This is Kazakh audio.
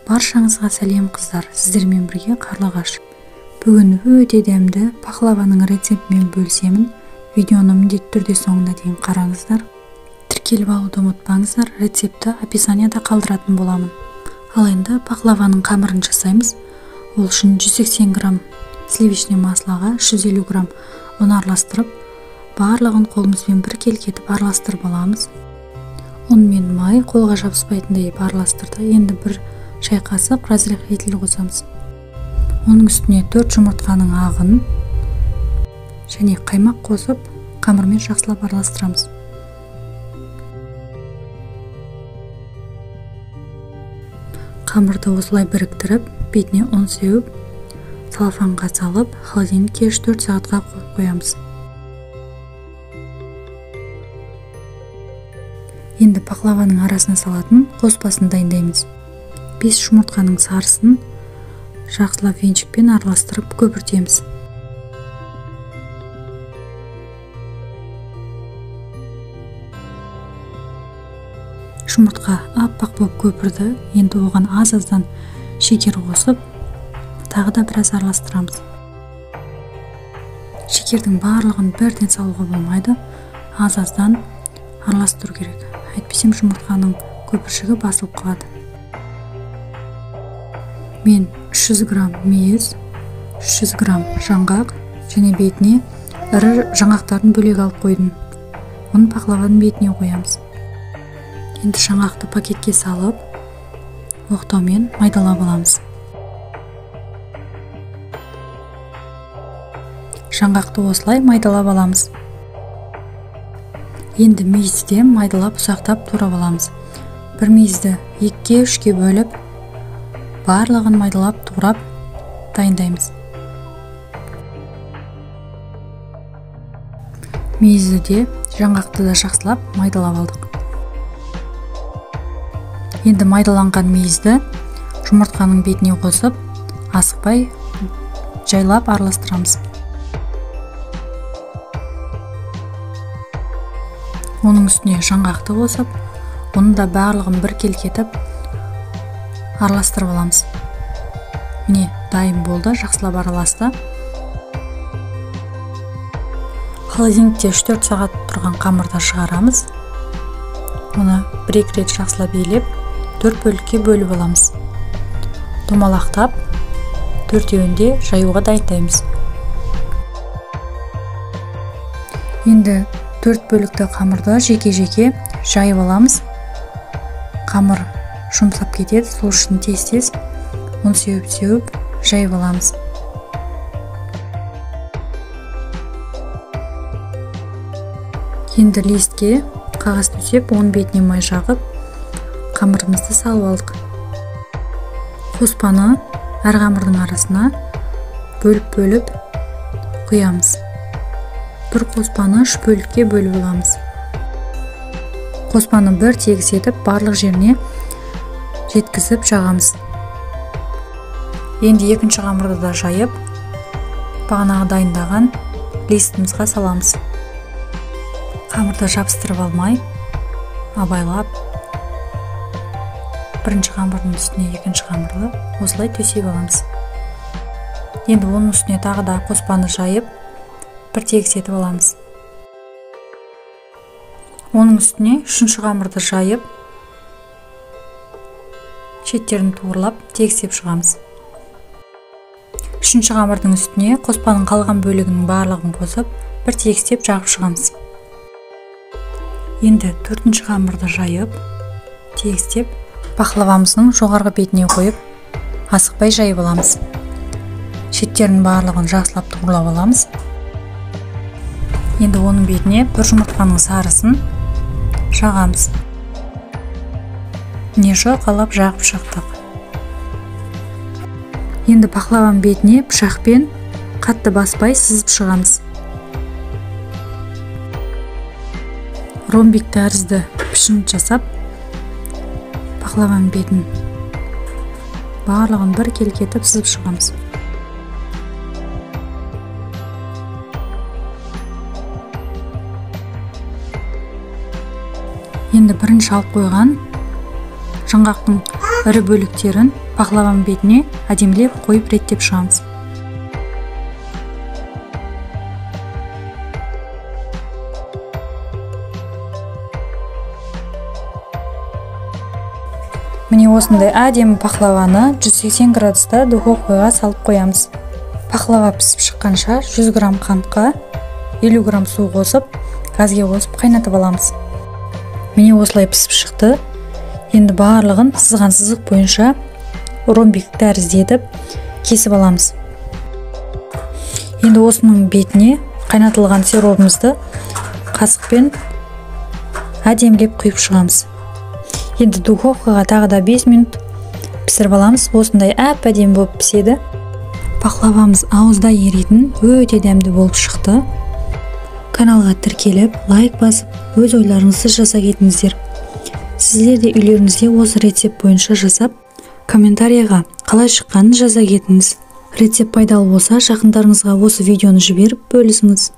Баршаңызға сәлем қыздар, сіздермен бірге Қарлығаш. Бүгін өте дәмді пахлаваның рецептімен бөлісемін. Видеоны міндетті түрде соңына дейін қараңыздар. Тіркеліп алуды ұмытпаңыздар, рецептті описанияда қалдыратын боламын. Ал енді пахлаваның қамырын жасаймыз. Ол үшін 180 грамм сливочный маслоға 350 грамм ұн араластырып, барлығын қолымызбен біркелкі етіп араластырып аламыз. Ұн мен май қолға жабыспайтындай етіп араластырды. Енді бір шай қасық разрыхлитель қосамыз. Оның үстіне 4 жұмыртқаның ағын және қаймақ қосып, қамырмен жақсылап араластырамыз. Қамырды осылай біріктіріп, бетіне ұн сеуіп, целлофанға салып, холодильникке 3-4 сағатқа қойып қоямыз. Енді пахлаваның арасына салатын қоспасын дайындаймыз. 5 жұмыртқаның сарысын жақсылап венчикпен араластырып көпіртеміз. Жұмыртқа аппақ болып көпірді. Енді оған аз-аздан шекер қосып, тағы да біраз араластырамыз. Шекердің барлығын бірден салуға болмайды, аз-аздан араластыру керек. Әйтпесем жұмыртқаның көпіршігі басылып қалады. Мен 300 грамм мейіз, 300 грамм жаңғақ және бетіне ірі жаңғақтарын бөлек алып қойдым. Оны пахлаваның бетіне қоямыз. Енді жаңғақты пакетке салып, оқтаумен майдалап аламыз. Жаңғақты осылай майдалап аламыз. Енді мейізді майдалап ұсақтап турап аламыз. Бір мейізді 2-3-ке бөліп, барлығын майдалап турап дайындаймыз. Мейізді де, жаңғақты да жақсылап майдалап алдық. Енді майдаланған мейізді жұмыртқаның бетіне қосып, асықпай жайлап араластырамыз. Оның үстіне жаңғақты қосып, оны да барлығын біркелкі етіп араластырып аламыз. Міне, дайын болды, жақсылап араласты. Холодильникте 3-4 сағат тұрған қамырды шығарамыз. Оны бір-екі рет жақсылап елеп, 4 бөлікке бөліп аламыз. Домалақтап, төртеуін де жаюға дайындаймыз. Енді 4 бөлікті қамырды жеке-жеке жайып аламыз. Қамыр жұмсап кетеді, сол үшін тез-тез ұн сеуіп-сеуіп жайып аламыз. Енді листке қағаз төсеп, оның бетіне май жағып, қамырымызды салып алдық. Қоспаны әр қамырдың арасына бөліп-бөліп құямыз. Бір қоспаны 3 бөлікке бөліп аламыз. Қоспаны бір тегіс етіп, барлық жеріне жеткізіп жағамыз. Енді екінші қамырды да жайып, бағанағы дайындаған листімізге саламыз. Қамырды жабыстырып алмай, абайлап, бірінші қамырдың үстіне екінші қамырды осылай төсеп аламыз. Енді оның үстіне тағы да қоспаны жайып, бір тегіс етіп аламыз. Оның үстіне үшінші қамырды жайып, шеттерін туырлап тегістеп шығамыз. Үшінші қамырдың үстіне қоспаның қалған бөлігінің барлығын қосып, бір тегістеп жағып шығамыз. Енді төртінші қамырды жайып, тегістеп, пахлавамыздың жоғарғы бетіне қойып, асықпай жайып аламыз. Шеттерінің барлығын жақсылап туырлап аламыз. Енді оның бетіне бір жұмыртқаның сарысын жағамыз. Міне, жұқалап жағып шықтық. Енді пахлаваның бетіне пышақпен қатты баспай сызып шығамыз. Ромбик тәрізді пішін жасап, пахлаваның бетін барлығын біркелкі етіп сызып шығамыз. Енді бірінші алып қойған жаңғақтың ірі бөліктерін Пахлаваның бетіне әдемілеп қойып реттеп шығамыз. Міне осындай әдемі пахлаваны 180 градуста духовкаға салып қоямыз. Пахлава пісіп шыққанша 100 грамм қантқа 50 грамм су қосып, газге қосып қайнатып аламыз. Міне осылай пісіп шықты. Енді барлығын сызған сызық бойынша ромбик тәрізді етіп кесіп аламыз. Енді осының бетіне қайнатылған сиробымызды қасықпен әдемілеп құйып шығамыз. Енді духовкаға тағы да 5 минут пісіріп аламыз. Осындай әп-әдемі болып піседі. Пахлавамыз ауызда еритін өте дәмді болып шықты. Каналға тіркеліп, лайк басып, өз ойларыңызды жаза кетіңіздер. Сіздер де үйлеріңізде осы рецепт бойынша жасап, комментарияға қалай шыққанын жаза кетіңіз. Рецепт пайдалы болса, жақындарыңызға осы видеоны жіберіп бөлісіңіз.